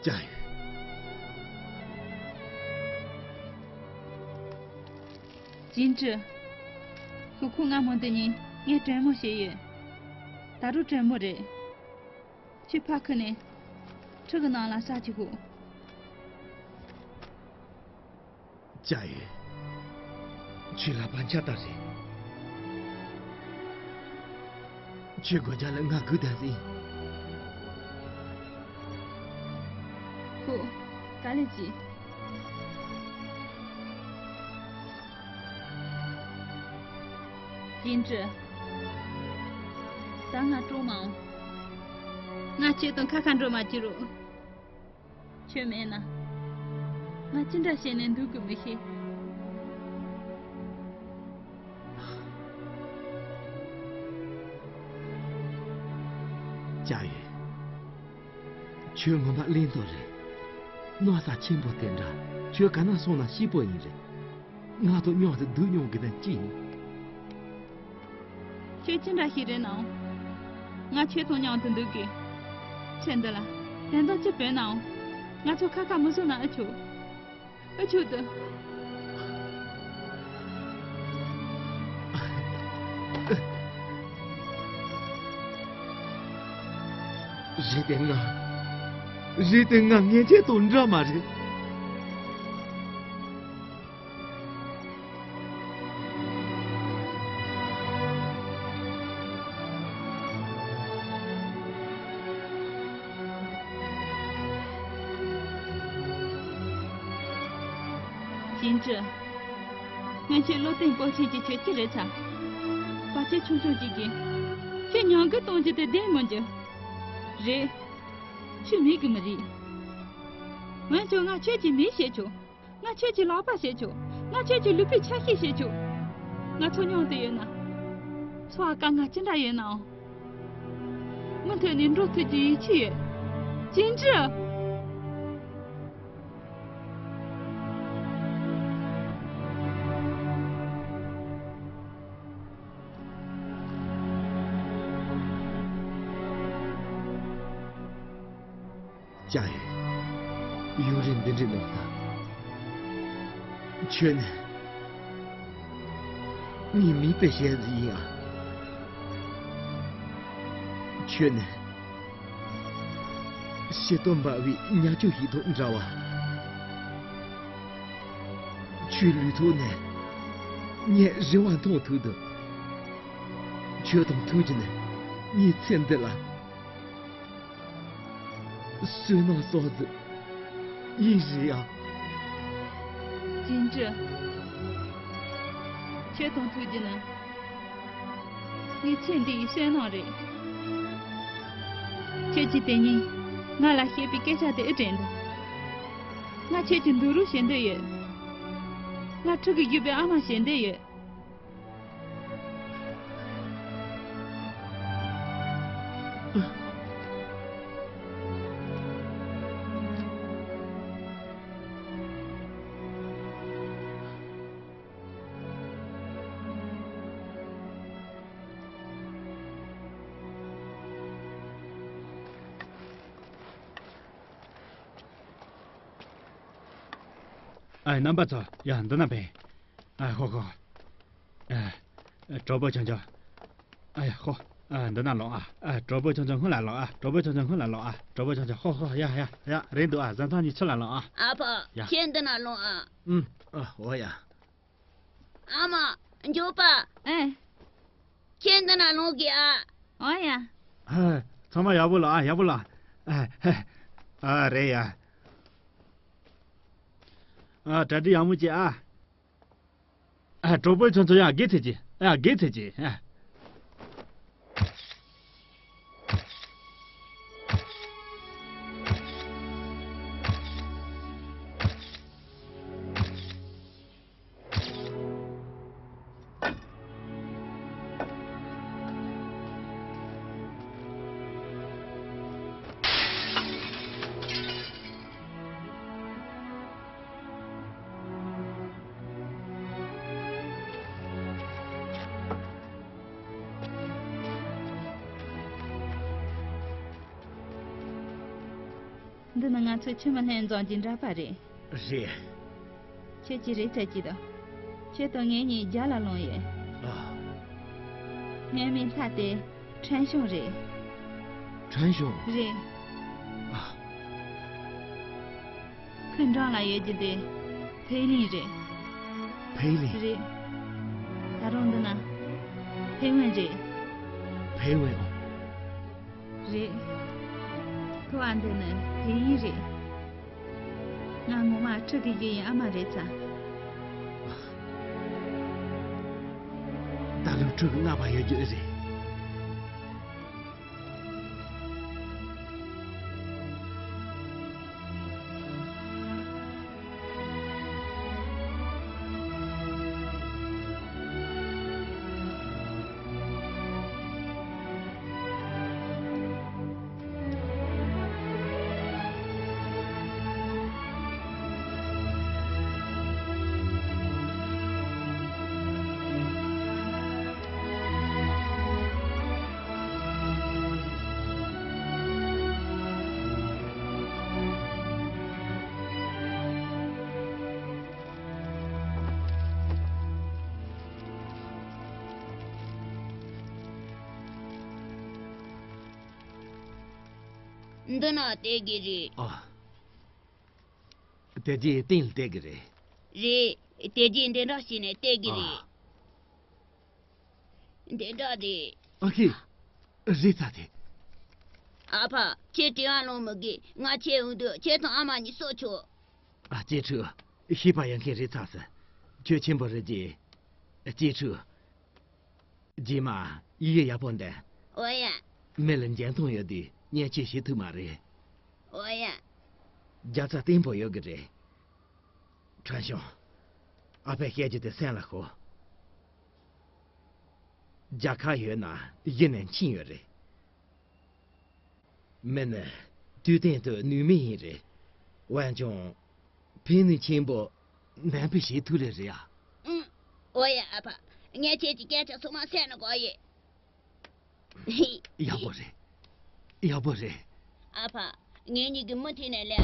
ཅི་ཡིན། ཅིན་ཀྲི། ཁོ་ཁོ་སྔ་མོ་འདི་ཉིད་ངས་དྲན་མོ་བྱས་ཡོད། ད་རུང་དྲན་མོ་རེད། ཁྱོད་ཕར་ཁུར་ནས་ཁྲི་གི་ནང་ལ་བཞག་གི་ཤོག་ཅི་ཡིན། ཁྱོད་ལ་བར་ཆད་ད་རེད། ཁྱོད་སྒོ་རྒྱག་ལ་ང་སྒུག་ད་ཟིན། ཧོ། ག་ལེ་ཅི། ཅིན་ཀྲི། ད་ང་སྤྲོ་མ་འོང་། ང་ཁྱོད་དང་ཁ་ཁ་འགྲོ་མ་བཅུག་རོགས། ཁྱོད་མེད་ན། ང་ཅི་འདྲ་བྱས་ནས་འདུག་གི་མི་ཤེས། ཁྱོད་ངོ་མ་གླེན་ཐོག་རེད། གནམ་ས་ཆེན་པོ་དེ་འདྲ། ཁྱོད་ག་ན་སོང་ན་སྐྱིད་པོ་ཡིན་རེད། ང་དང་མཉམ་དུ་སྡོད་མྱོང་གི་དོན་ཅི་ཡིན། ཁྱོད་ཅི་འདྲ་ཞིག་རེད་ནའང་། ང་ཁྱོད་དང་མཉམ་དུ་འདུག་གི། ཁྱོད་འདི་ལ་དོན་དག་ཅི་བྱུང་ནའང་། ང་ཚོ་ཁ་ཁ་མི་བཟོ་ན་ཨེ་ཆོག་ཨེ་ཆོག་ཏུ། གཞན་དེ་ང་། གཞན་དེ་ང་ངན་ཆེད་དུ་འདྲ་མ་རེད། ཅིན་ཀྲི། སྔོན་ཆད་བློ་བརྟན་པོ་ཆེན་གྱི་ཁྱོད་ཀྱི་རེད་ཚ། བར་ཆད་ཆུང་ཆུང་གཅིག་གིས་ཁྱོད་ཉམས་རྒུད་གཏོང་རྒྱུ་དེ་བདེན་མི་འགྱུར། རེད། ཁྱོད་མི་གི་མི་རེད། འོན་ཀྱང་ང་ཁྱོད་ཀྱི་མི་བྱེད་ཆོག་ང་ཁྱོད་ཀྱི་ལག་པ་བྱེད་ཆོག་ང་ཁྱོད་ཀྱི་ལུས་པོའི་ཆ་ཤས་བྱེད་ཆོག་ང་ཚོ་མཉམ་དུ་ཡོད་ན། འཚོ་བ་དཀའ་ངལ་ཅི་འདྲ་ཡོད་ནའང་། མུ་མཐུད་ནས་འགྲོ་ཐུབ་ཀྱི་ཡིད་ཆེས་ཡོད། ཅིན་ཀྲི། ཅང་ཡེ། ཡུན་རིང་འདི་འདྲའི་ལོ་ལྟར། ཁྱོད་ནི་ངའི་མིག་དཔེ་ཞལ་གཟིགས་ཡིན་ཨ། ཁྱོད་ནི་ཤེལ་དཀར་འབར་བའི་ཉ་ཆུ་ཞིག་དང་འདྲ་བ། ཁྱོད་ལུས་ཐོག་ནས་ངས་རེ་བ་མཐོང་ཐུབ་འདུག་ཁྱོད་དང་ཐུག་རྒྱུ་ནི་ངའི་ཚེ་འདི་ལ། བསོད་ནམས་བསགས་ཟིན་ཡིན་རེད་ཡ། ཅིན་ཀྲི། ཁྱེད་དང་ཐུག་རྒྱུ་ནི་ངའི་ཚེ་འདི་ཡི་བསོད་ནམས་རེད། ཁྱེད་ཀྱིས་དེ་ཉིན་ང་ལ་བཤད་པའི་སྐད་ཆ་དེ་ཨེ་དྲན་འདུག་ང་ཁྱེད་ཀྱི་འདུག་རོགས་བྱེད་འདོད་ཡོད། ང་ཕྲུ་གུ་རྒྱུད་པའི་ཨ་མ་བྱེད་འདོད་ཡོད། ཨ། རྣམ་པ་ཚོ། ཡ། འདི་ན་ཕེབས། ཨ། ཧོ་ཧོ། ཨ། གྲོགས་པོ་ཆུང་ཆུང་། ཨ་ཡ་ཧོ། ཨ། འདི་ན་ལོངས་ཨ། ཨ། གྲོགས་པོ་ཆུང་ཆུང་སྔོན་ལ་ལོངས་ཨ། གྲོགས་པོ་ཆུང་ཆུང་སྔོན་ལ་ལོངས་ཨ། གྲོགས་པོ་ཆུང་ཆུང་། ཧོ་ཧོ། ཡ་ཡ་ཡ། རེད་འདུག་ཨ། བཟའ་ཚང་གཉིས་ཕྱི་ལ་ལོངས་ཨ། ཨ་ཕ། ཡ། ཁྱེད་འདི་ན་ལོངས་ཨ། ཨུམ། ཨ། འོ་ཡ། ཨ་མ། མགྱོགས་པ། ཨེ། ཁྱེད་འདི་ན་ལོངས་དགོས་ཨ། འོ་ཡ། ཨ། ཚང་མ་ཡག་པོ་ལ་ཨ། ཡག་པོ་ལ་ཨ། ཨ། རེད་ཡ། ཨ། གྲ་སྒྲིག་ཡག་མོ་བྱེད་ཨ། ཨ། གྲོགས་པོ་ཆུང་ཆུང་ཡ། དགེ་ཚེ་གྱིས། ཡ། དགེ་ཚེ་གྱིས། ཨ། འདི་ནི་ང་ཚོའི་ཆུ་མིག་ལྷན་རྫོང་གི་འདྲ་པར་རེད། རེད། ཁྱེད་ཀྱིས་རེད་དྲན་གྱི་འདུག་ཁྱེད་དང་ངེད་གཉིས་རྒྱ་ལ་ལོག་ཡོད། ཨ། ངའི་མིང་ཐ་དེ་ཁྲན་ཤང་རེད། ཁྲན་ཤང་། རེད། ཨ། ཁོའི་འགྲམ་ལ་ཡོད་རྒྱུ་དེ་ཕེ་ལིང་རེད། ཕེ་ལིང་། རེད། ད་རུང་འདི་ན་ཕེ་ཝན་རེད། ཕེ་ཝན། ཨོ། རེད། ཕོ་བ་འདི་ནི་ཕེ་ཡིན་རེད། ང་ངོ་མ་ཕྲུ་གུ་བཞི་ཡི་ཨ་མ་རེད་ཚ། ད་ལོ་ཕྲུ་གུ་ལྔ་པ་ཡོད་རྒྱུ་རེད། འདི་ན་བལྟས་གི་རེད། ཨ། དེ་རྗེས་སྟེང་ལ་བལྟས་གི་རེད། རེད། དེ་རྗེས་འདི་འདྲ་བྱས་ནས་བལྟས་གི་རེད། ཨ། འདི་འདྲ་རེད། ཨ་ཁེ། རེད་ཚ་དེ། ཨ་ཕ། ཁྱེད་དྲི་བ་ལོང་མི་དགོས། ང་ཁྱེད་འོང་དུས་ཁྱེད་དང་ཨ་མ་གཉིས་གསོ་ཆོག་ཨ། གཅེས་ཕྲུག་ཤེས་པ་ཡོད་མཁན་རེད་ཚ་ཟེར། ཁྱོད་ཆེན་པོ་རེད་ཀྱི། གཅེས་ཕྲུག་རྗེས་མ་ཡི་གེ་ཡག་པོ་འདོན། འོ་ཡ། མི་ལ་འཇོན་ཐང་ཡོད་དུས་བརྙས་བཅོས་བྱེད་ཐུབ་མ་རེད། འོ་ཡ། རྒྱལ་ཚ་བརྟན་པོ་ཡོད་གི་རེད། ཁྲན་ཤོང་། ཨ་ཕས་བཤད་རྒྱུ་དེ་སེམས་ལ་ཤོག་རྒྱལ་ཁ་ཡོད་ན་གཞི་ནས་ཕྱིན་ཡོད་རེད། མི་ནི་དུས་གཏན་དུ་ནུས་མེད་ཡིན་རེད། འོན་ཀྱང་། ཕན་ནུས་ཆེན་པོ་འདོན་སྤེལ་བྱེད་ཐུབ་ལེ་རེད་ཨ། ཨུམ། འོ་ཡ་ཨ་ཕ། ངས་ཁྱེད་ཀྱི་སྐད་ཆ་ཚང་མ་གསན་ནས་གོ་ཡི། ཡག་པོ་རེད། ཡག་པོ་རེད། ཨ་ཕ། ངེད་གཉིས་ཀྱི་མུ་མཐུད་ནས་ལས་ཨ།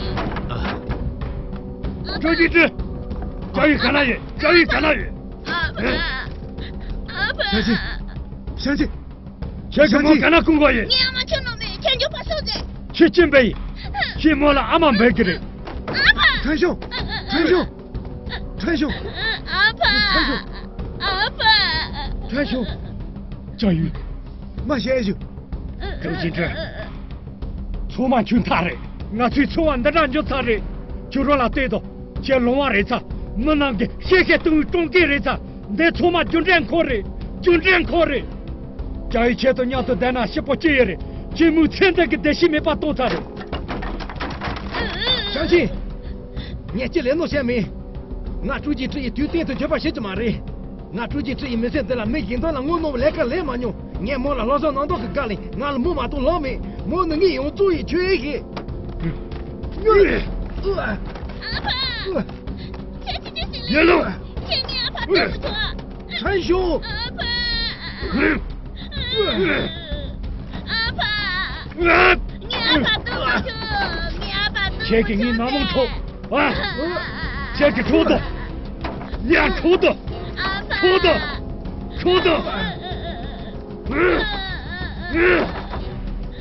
ཨ་ཕ། ཀྲོ་ཅི་ཀྲི། ཅའོ་ཡུས་ག་ན་ཡོད། ཅའོ་ཡུས་ག་ན་ཡོད། ཨ་ཕ། ཨ་ཕ། ཞང་ཆིན། ཞང་ཆིན། ཁྱེད་ཀྱི་མོ་ག་ན་སྐུང་གོ་ཡིན། ངའི་ཨ་མ་ཁྱོད་ནོར་མེད། ཁྱེད་འཇུ་པ་སོང་ཟེར། ཁྱེད་ཅི་འབད་ཡིན། ཁྱེད་མོ་ལ་ཨ་མ་འབད་གི་རེད། ཨ་ཕ། ཁྲན་ཤོང་། ཁྲན་ཤོང་། ཁྲན་ཤོང་། ཨ་ཕ། ཁྲན་ཤོང་། ཨ་ཕ། ཁྲན་ཤོང་། ཅའོ་ཡུས། མ་བཤད་ཞུ། ཀྲོ་ཅི་ཀྲི། ཚང་མ་ཁྱོད་མཐའ་རེད། ང་ཚོའི་འཚོ་བ་འདི་འདྲ་འགྱུར་ཚར་རེད། ཁྱོད་རང་ལ་ལྟོས་དང་། ཁྱེད་ལོང་བ་རེད་ཚ། མི་རྣམས་ཀྱི་གཤེ་གཤེ་གཏོང་བའི་གྲོང་ཁྱེར་རེད་ཚ། འདི་ཚང་མ་རྒྱུ་འབྲས་འཁོར་རེད། རྒྱུ་འབྲས་འཁོར་རེད། ཅའོ་ཡུས་ཁྱེད་དང་མཉམ་དུ་བསྡད་ན་སྐྱིད་པོ་སྐྱིད་ཡོད་རེད། ཁྱེད་མོའི་ཚེ་འདི་གི་བདེ་སྐྱིད་མེད་པ་གཏོང་ཚར་རེད། ཞང་ཆིན། ངས་ཅི་ལས་ནོ་བཤད་མིན། ང་ཀྲོ་ཅི་ཀྲི་ཡིས་དུས་གཏན་དུ་འགྱོད་པ་བྱེད་ཀྱི་མ་རེད། ང་ཀྲོ་ཅི་ཀྲི་ཡི་མི་ཚེ་འདི་ལ་མི་གཞན་དག་ལ་ངོ་གནོང་བའི་ལས་ཀ་ལས་མ་མྱོང་། ངས་མོ་ལ་བློ་བཟང་རྣམ་དག་གི་བཀའ་ལས་ང་ལ་མོ་མ་གཏོགས་ལོང་མེད། མོ་ནི་ངའི་ཡོངས་རྫོགས་ཡིན། ཁྱོད་ཡིན་གི། ཨ་ཕ། ཁྱེད་ཅི་ཅི་ཞིག་ཡེ་ལོ། ཁྱེད་ངའི་ཨ་ཕ་ལྟོས་མི་ཆོག་ཁྲན་ཤོང་། ཨ་ཕ། ཨ་ཕ། ངའི་ཨ་ཕ་ལྟོས་མི་ཆོག་ངའི་ཨ་ཕ་ལྟོས་མི་ཆོག་ཁྱེད་ཀྱིས་ངའི་ནང་མི་འཕྲོག་ཨ། ཁྱེད་ཀྱིས་འཕྲོག་དང་། ཡ། འཕྲོག་དང་། ཨ་ཕ། འཕྲོག་དང་། འཕྲོག་དང་། ཨ་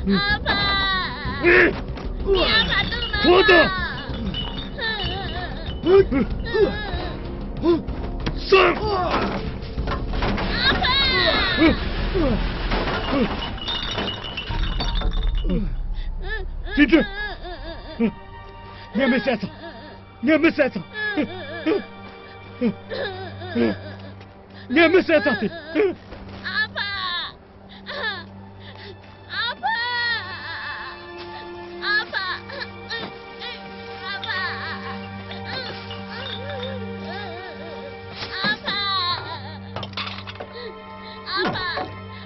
ཕ། ངའི་ཨ་ཕ་ལྟོས་མ་འཕྲོག་དང་། ཆོག་སང་། ཨ་ཕ། ཅི་འདྲ། ངས་མི་བསད་ཚར། ངས་མི་བསད་ཚར། ངས་མི་བསད་ཚར་ཏེ། ཨ་ཕ། ཨ་ཕ། ཨ་ཕ། ཨ་ཕ། ཨ་ཕ།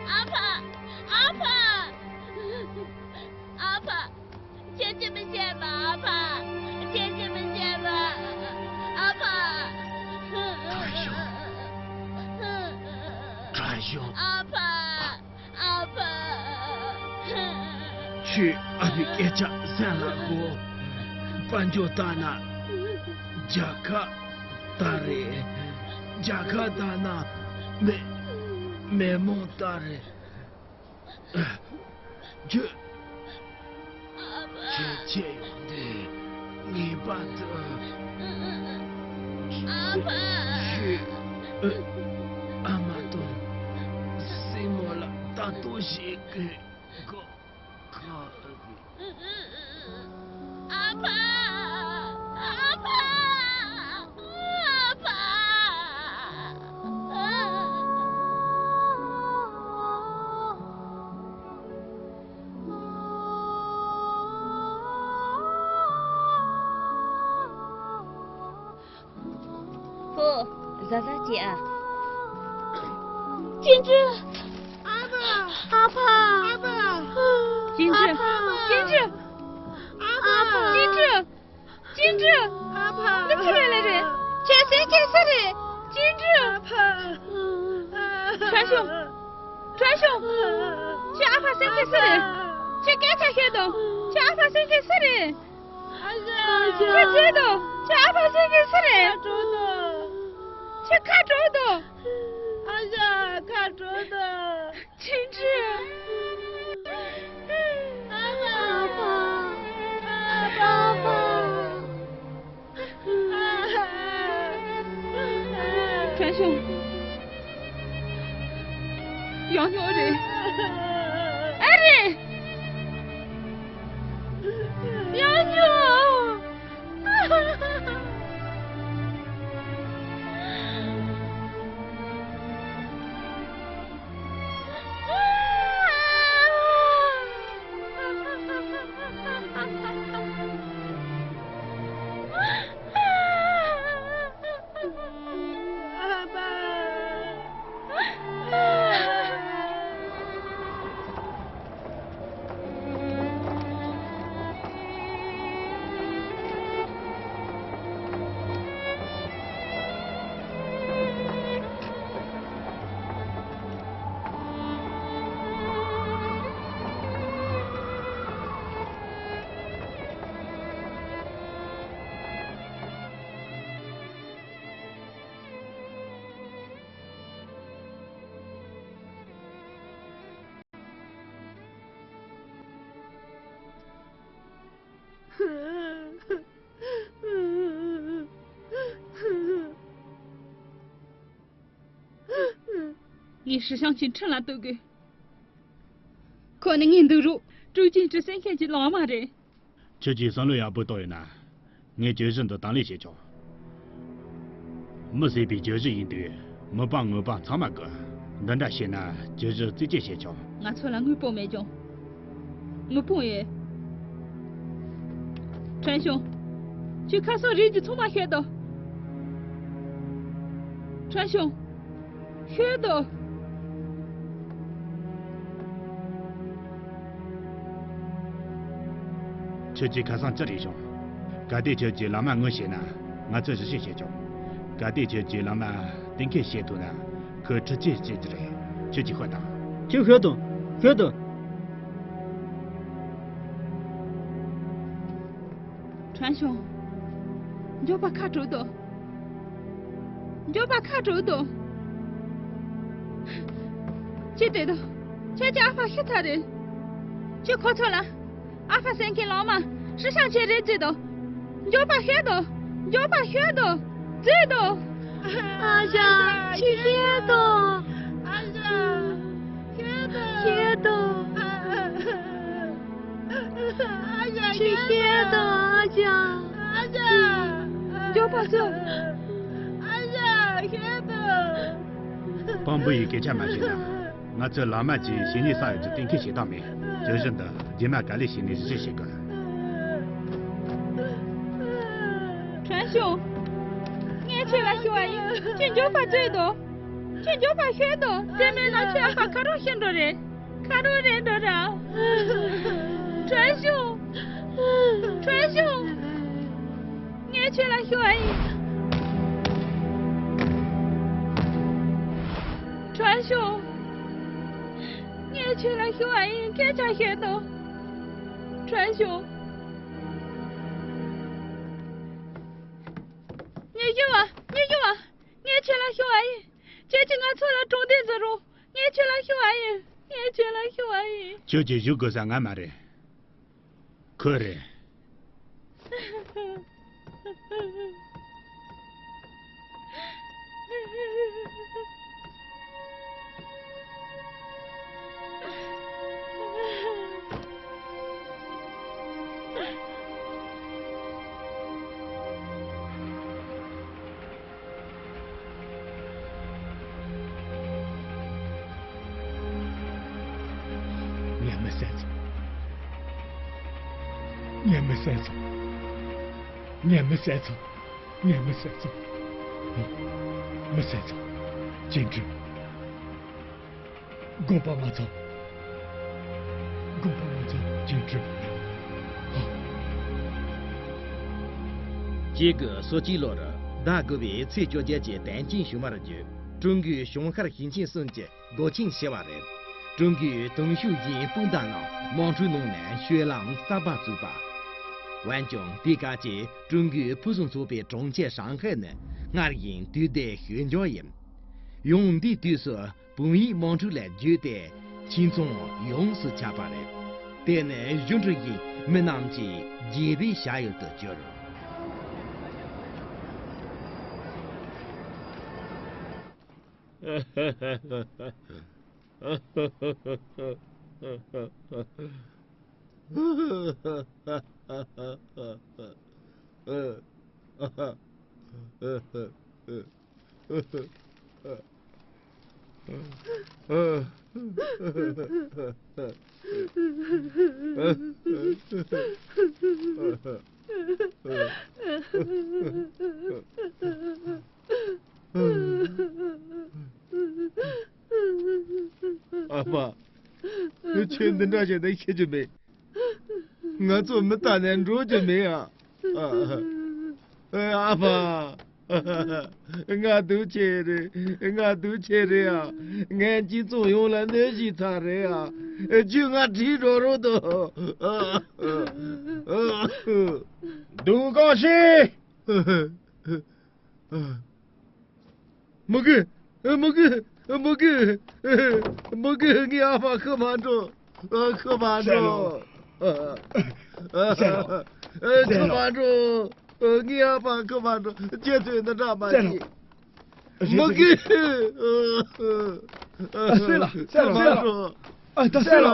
ཨ་ཕ། ཨ་ཕ། ཨ་ཕ། ཁྱེད་ཀྱིས་མི་བྱེད་པ། ཨ་ཕ། ཁྱེད་ཀྱིས་མི་བྱེད་པ། ཨ་ཕ། ཁྲན་ཤོང་། ཁྲན་ཤོང་། ཨ་ཕ། ཨ་ཕ། ཁྱོས་ཨ་ཕའི་སྐད་ཆ་སེམས་ལ་གོ། དཔལ་འབྱོར་ལྟར་ན་རྒྱལ་ཁབ་དར་རེད། རྒྱལ་ཁབ་དར་ན་མི་མི་མང་དར་རེད། ཁྱོད། ཁྱེད་ཆད་ཡོང་དུས་ངེས་པར་དུ། ཁྱོད། ཨ་མ་དང་སྲིང་མོ་ལ་ལྟ་རྟོག་བྱེད་དགོས། ཁ། ཨ་ཕ། ཨ་ཕ། ཨ་ཕ། ཧོ། གཟབ་གཟབ་བྱེད་ཨ། ཅིན་ཀྲི། ཨ་ཕ། ཨ་ཕ། ཨ་ཕ། ཅིན་ཀྲི། ཨ་ཕ། ཅིན་ཀྲི། ཨ་ཕ། ཅིན་ཀྲི། ཅིན་ཀྲི། ཨ་ཕ། འདི་ཆི་རེད་ལེ་རེད། ཁྱེད་སེམས་སྐྱིད་ས་རེད། ཅིན་ཀྲི། ཨ་ཕ། ཁྲན་ཤོང་། ཁྲན་ཤོང་། ཁྱེད་ཨ་ཕ་སེམས་སྐྱིད་ས་རེད། ཁྱེད་སྐད་ཆ་བཤད་དང་། ཁྱེད་ཨ་ཕ་སེམས་སྐྱིད་ས་རེད། ཨ་ཞང་། ཁྱེད་བརྗེད་དོ། ཁྱེད་ཨ་ཕ་སེམས་སྐྱིད་ས་རེད། ཁ་དྲོ་དོ། ཁྱེད་ཁ་དྲོ་དོ། ཨ་ཞང་། ཁ་དྲོ་དོ། ཅིན་ཀྲི། ཨ་ཕ། ཨ་ཕ། ཡང་ཤོག་ཡང་ཤོག་ཨ་རེ། ཨ་རེ། ཡང་ཤོག་ངས་ཧྲི་ཤང་ཆེན་ཁྲིམས་ལ་གཏུག་དགོས། ཁོ་ནི་ངའི་འདུག་རོགས་ཀྲུའུ་ཅིན་ཀྲི་སེང་ཁེན་གྱི་ལག་དམར་རེད། ཁྱོད་ཀྱིས་བསམ་བློ་ཡག་པོ་བཏང་ཡོད་ན། ངས་གྱོད་གཞི་འདི་དང་ལེན་བྱེད་ཆོག་མི་བསད་པའི་གྱོད་གཞི་ཡིན་དུས། མི་པ་དངོས་པོ་ཚང་མ་དགོས། འདི་འདྲ་བྱས་ན་གྱོད་གཞི་རྩད་གཅོད་བྱེད་ཆོག་ང་ཚོ་ལ་དངུལ་སྤུངས་མེད་ཀྱང་། དངུལ་སྤུངས་ཡོད། ཁྲན་ཤོང་། ཁྱོད་ཁ་སང་རིགས་ཀྱི་ཚང་མ་ཤོད་དོ། ཁྲན་ཤོང་། ཤོད་དོ། ཁྱོད་ཀྱིས་ཁ་སང་ཅི་རིགས་བྱུང་། གལ་ཏེ་ཁྱོད་ཀྱིས་ལག་དམར་དངོས་བྱས་ན། ང་ཚོས་ཞིབ་བཤེར་བྱེད་ཆོག་གལ་ཏེ་ཁྱོད་ཀྱིས་ལག་དམར་གཏན་འཁེལ་བྱེད་ཐུབ་ན། ཁོས་ཁྲི་ཆད་བྱེད་རྒྱུ་རེད། ཁྱོད་ཀྱིས་ཤོད་དང་། ཁྱོད་ཤོད་དང་། ཤོད་དང་། ཁྲན་ཤོང་། མགྱོགས་པ་ཁ་གྲོལ་དང་། མགྱོགས་པ་ཁ་གྲོལ་དང་། ཅི་བལྟས་དང་། ཁྱེད་ཀྱི་ཨ་ཕ་ཤི་ཚར་རེད། ཁྱོད་ཁོ་ཚོ་ལ། ཨ་ཕ་སེང་གེ་ལག་དམར་ཧྲི་ཤང་ཆེན་རེད་བརྫིས་དང་། མགྱོགས་པ་ཤོད་དང་། མགྱོགས་པ་ཤོད་དང་། བརྫིས་དང་། ཨ་ཞང་། ཁྱོད་ཤོད་དང་། ཨ་ཞང་། ཤོད་དང་། ཤོད་དང་། ཨ་ཞང་། ཁྱོད་ཤོད་དང་། ཨ་ཞང་། ཨ་ཞང་། མགྱོགས་པ་བཟོ། ཨ་ཞང་། ཤོད་དང་། དཔང་པོ་ཡི་སྐད་ཆ་མ་བཤད་ན། ང་ཚོས་ལག་དམར་གྱིས་བྱས་ཉེས་བསགས་ཡོད་ཚུལ་གཏན་འཁེལ་བྱེད་སྟངས་མེད། གྱོད་གཞི་འདི་རྗེས་མ་ག་ལེ་བྱས་ནས་ཞིབ་བཤེར་བྱེད་དགོས། ཁྲན་ཤོང་། ངས་ཁྱེད་ལ་ཞུ་བ་ཡིན། ཁྱེད་མགྱོགས་པ་བཙལ་དང་། ཁྱེད་མགྱོགས་པ་ཤོད་དང་། དེ་མེད་ན་ཁྱོད་ཨ་ཕ་ཁ་རོག་ཤི་འགྲོ་རེད། ཁ་རོག་རེད་འགྲོ་ར། ཁྲན་ཤོང་། ཁྲན་ཤོང་། ངས་ཁྱོད་ལ་ཞུ་བ་ཡིན། ཁྲན་ཤོང་། ངས་ཁྱོད་ལ་ཞུ་བ་ཡིན། སྐད་ཆ་བཤད་དང་། ཁྲན་ཤོང་། ཉི་ཤུ་བ། ཉི་ཤུ་བ། ངས་ཁྱོད་ལ་ཞུ་བ་ཡིན། ཁྱེད་ཀྱིས་ང་ཚོ་ལ་གྲོངས་འདེགས་མཛད་རོགས། ངས་ཁྱོད་ལ་ཞུ་བ་ཡིན། ངས་ཁྱོད་ལ་ཞུ་བ་ཡིན། ཁྱོད་ཀྱིས་ཞུ་དགོས་ས་ང་མ་རེད། ཁོ་རེད། ངས་མི་བསད་ཚོ། ངས་མི་བསད་ཚོ། ངས་མི་བསད་ཚོ། ངས་མི་བསད་ཚོ། མི་བསད་ཚོ། ཅིན་ཀྲི། དགོངས་པ་མ་ཚོམས། དགོངས་པ་མ་ཚོམས། ཅིན་ཀྲི། ཧ། གཅིག་དགུ་སོ་གཅིག་ལོར་ཟླ་དགུ་པའི་ཚེས་བཅོ་བརྒྱད་ཀྱི་དན་ཅིན་བཞུགས་མར་བརྒྱུད་ཀྲུང་གོའི་གཞུང་ཤར་ཞིང་ཆེན་གསུམ་གྱི་སྒོ་ཆེན་ཕྱེ་བ་རེད། ཀྲུང་གོས་དུང་ཕྱུར་བཞིའི་སྤུན་ཟླ་རྣམས་དམག་འཁྲུག་ནང་ནས་སྤྱོད་ལམ་གསར་པ་བཙུགས་པ། འོན་ཀྱང་དེ་སྐབས་ཀྱི་ཀྲུང་གོའི་ཕུན་སུམ་ཚོགས་པའི་གྲོང་ཁྱེར་ཧྲང་ཧའེ་ནི་སྔར་བཞིན་དུས་བདེ་ཞོད་འཇགས་ཡིན། ཡང་འདིའི་དུས་སུ་བོད་དབྱིན་དམག་འཁྲུག་ལས་བརྒྱུད་དེ་ཁྱིམ་ཚང་ཡོངས་སུ་ཁྱབ་པ་རེད། དེ་ནི་གཞུང་འབྲུ་བཞིན་མི་རྣམས་ཀྱི་དགྱེས་པའི་ཞབས་ཡུལ་དུ་གྱུར། ཨ་ཕ། ཁྱོད་འདི་འདྲ་བྱས་ན་ཤེས་རྒྱུ་མེད། ང་ཚོ་མི་ལྟ་ནས་འགྲོ་རྒྱུ་མེད་ཨ། ཨ་ཕ། ང་སྡུག་ཆེ་རེད། ང་སྡུག་ཆེ་རེད་ཨ། ངས་སྤྱི་ཚོགས་ཡོངས་ལ་གནོད་ཤེས་ཚར་རེད་ཨ། ཁྱོས་ང་བྲིས་འགྲོ་རོགས་དང་། སྡུག་གང་ཤེས། མི་དགོས། མི་དགོས། མི་དགོས། མི་དགོས། ངའི་ཨ་ཕ་ཤི་མ་འགྲོ། ཤི་མ་འགྲོ། ཤི་མ་འགྲོ། ངའི་ཨ་ཕ་ཤི་མ་འགྲོ། ཁྱེད་ཚོས་འདི་འདྲ་མ་བྱེད། མི་དགོས། ཤི་མ་འགྲོ། ཨ་ད་ཤི་ལ།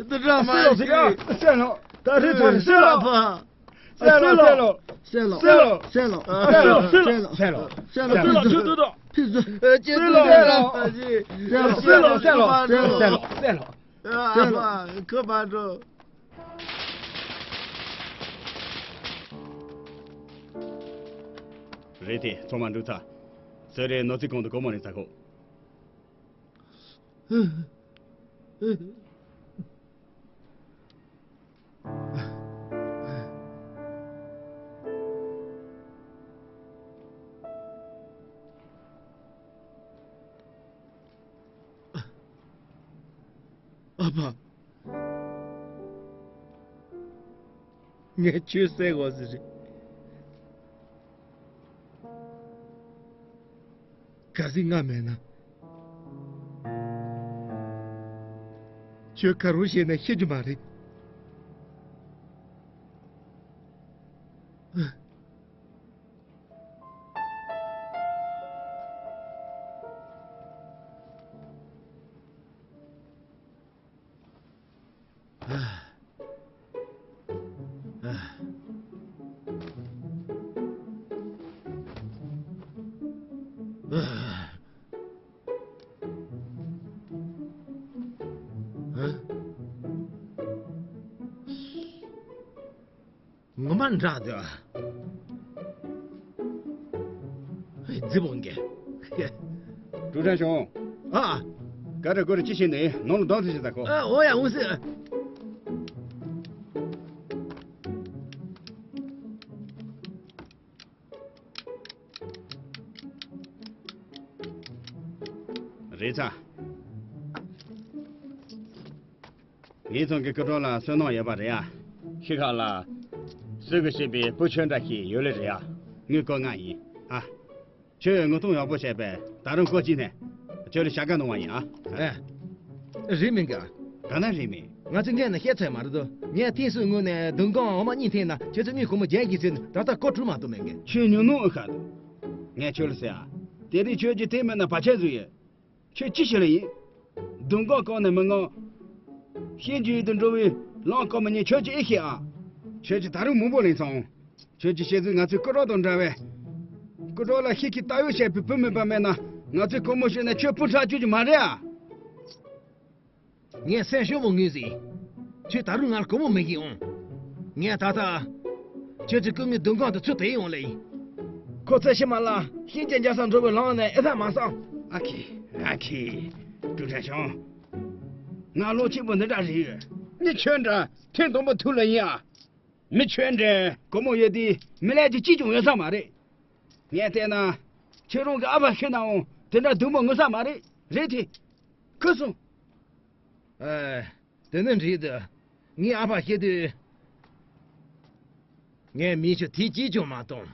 འདི་འདྲ་མ་བྱེད། ཤི་ལ། ད་རེས་ད་ཤི་ལ། ཨ་ཕ། སེ་ལོ། སེ་ལོ། སེ་ལོ། སེ་ལོ། སེ་ལོ། སེ་ལོ། སེ་ལོ། ཕེབས་སོང་། ཕེབས་སོང་། ཁྱེད་ཚོ་ལ་ཕ་ཞིག་སེ་ལོ། སེ་ལོ། སེ་ལོ། སེ་ལོ། སེ་ལོ། ཨ་མ་ཁོ་མ་འགྲོ། རེད་དེ་ཚང་མ་འགྲོ་ཚར། སེ་རེ་ནོར་རྩིས་ཁང་དུ་སྒོར་མོ་ལེན་ཚར་གོ། ཨ་ཕ། ངས་ཁྱོད་བསད་དགོས་ཟེར་རེད། གལ་སྲིད་ང་མེད་ན། ཁྱོད་ག་རེ་བྱས་ན་ཤེས་རྒྱུ་མ་རེད། ངོ་མ་འདྲ་འདུག་ཨ། ཧེ། རྫི་བོ་འགས། ཀྲུའུ་ཁྲན་ཞང་། ཨ། ག་རེ་གོ་རེ་ཅི་བྱེད་ནས་ནང་ལ་གདོང་ཐུག་ཅིག་ད་ཁོ། ཨ། འོ་ཡ། འོང་ཟེར། རེད་ཚ། ངེད་ཚང་གི་སྐུ་དྲག་ལ་བསོད་ནམས་ཡོད་པ་རེད་ཡ། ཤི་ཁ་ལ་སུ་གི་བྱས་པའི་བུ་ཆུང་འདྲ་ཞིག་ཡོད་ལེ་རེད་ཡ། ངའི་སྐུ་ང་ཡིན་ཨ། ཁྱོད་ངོ་གདོང་ཡག་པོ་བྱས་པས་ད་རུང་སྐུ་གཅིག་ནས་ཁྱོད་ལ་བྱ་དགའ་གནང་བ་ཡིན་ཨ། ཨེ། རེད་མིན་ག། ག་ན་རེད་མིན། ང་ཚོས་སྔོན་ནས་བཤད་ཚར་མ་རེད་དོ། ངས་ཐེངས་སུ་སྔོན་ནས་མདུན་སྒང་འོ་མ་གཉིས་འཐེན་ན་ཁྱེད་ཚོས་དངུལ་སྒོར་མོ་བརྒྱད་ཀྱིས་ཟིན། ད་ལྟ་སྐོར་དྲུག་མ་གཏོགས་མེད་མཁན། ཁྱོད་ཉོན་ནོ་ཨེ་ཤ་འདུག་ངས་ཁྱོད་ལ་ཟེར་ཨ། དེ་རིང་ཁྱོད་ཀྱིས་དེ་མིན་ན་བར་ཆད་བཟོས་ཡོད། ཁྱོད་ཅི་ཞིག་ལ་ཡིན། མདུན་སྒང་བཀག་ནས་མི་མངགས། ཤིན་ཅང་ཡུལ་དུ་འགྲོ་བའི་ལམ་བཀག་མི་ཉན། ཁྱོད་ཀྱིས་ཨེ་ཤེས་ཨ། ཁྱོད་ཀྱིས་ད་རུང་མང་པོ་ལེན་སོང་། ཁྱོད་ཀྱི་བཤད་ཚུལ་ང་ཚོའི་སྐུ་དྲག་དང་འདྲ་བས། སྐུ་དྲག་ལ་ཤེས་ཀྱི་ལྟ་བའི་བཤད་པའི་བུ་མེད་པ་མེད་ན་ང་ཚོས་སྒོར་མོ་བཤད་ནས་ཁྱོད་སྤུན་ཁྲག་གཅོད་ཀྱི་མ་རེད་ཨ། ངས་སེམས་ཤུགས་མོ་ངུས་ཟིན། ཁྱོད་ད་རུང་ང་ལ་སྒོར་མོ་མི་གི་འོང་། ངས་ད་ལྟ་ཁྱོད་ཀྱི་སྐུ་ངའི་མདུན་སྒང་དུ་ཚུར་དེད་ཡོང་ལེ་ཡིན། ཁོ་ཚོས་ཤི་མ་ལ་ཤིན་ཅང་རྒྱལ་ས་འགྲོ་བའི་ལམ་ནས་ཨེ་ཐག་མ་སོང་། ཨ་ཁི། ཨ་ཁི། ཀྲུའུ་ཁྲན་ཞང་། ང་ལོ་ཆེན་པོ་འདི་འདྲ་རེད་ཡོད། མི་ཁྱོད་འདྲ་ཐེངས་དང་པོ་ཐུག་ལེ་ཡིན་ཨ། མི་ཁྱོད་འདྲ་སྒོར་མོ་ཡོད་དུས་མི་ལས་ཀྱི་གཅིག་ཀྱང་ཡོད་ས་མ་རེད། ངས་བལྟས་ན། ཁྱེད་རང་གི་ཨ་ཕ་ཤི་ནའང་དེ་འདྲ་སྡུག་མོ་ངུ་ས་མ་རེད། རེད་དེ། ཁུ་སོང་། ཨེ། དེ་ནི་འགྲིག་འདུག་ངའི་ཨ་ཕ་ཤི་དུས། ངས་མི་ཆུ་དེ་གཅིག་ཀྱང་མ་བཏང་།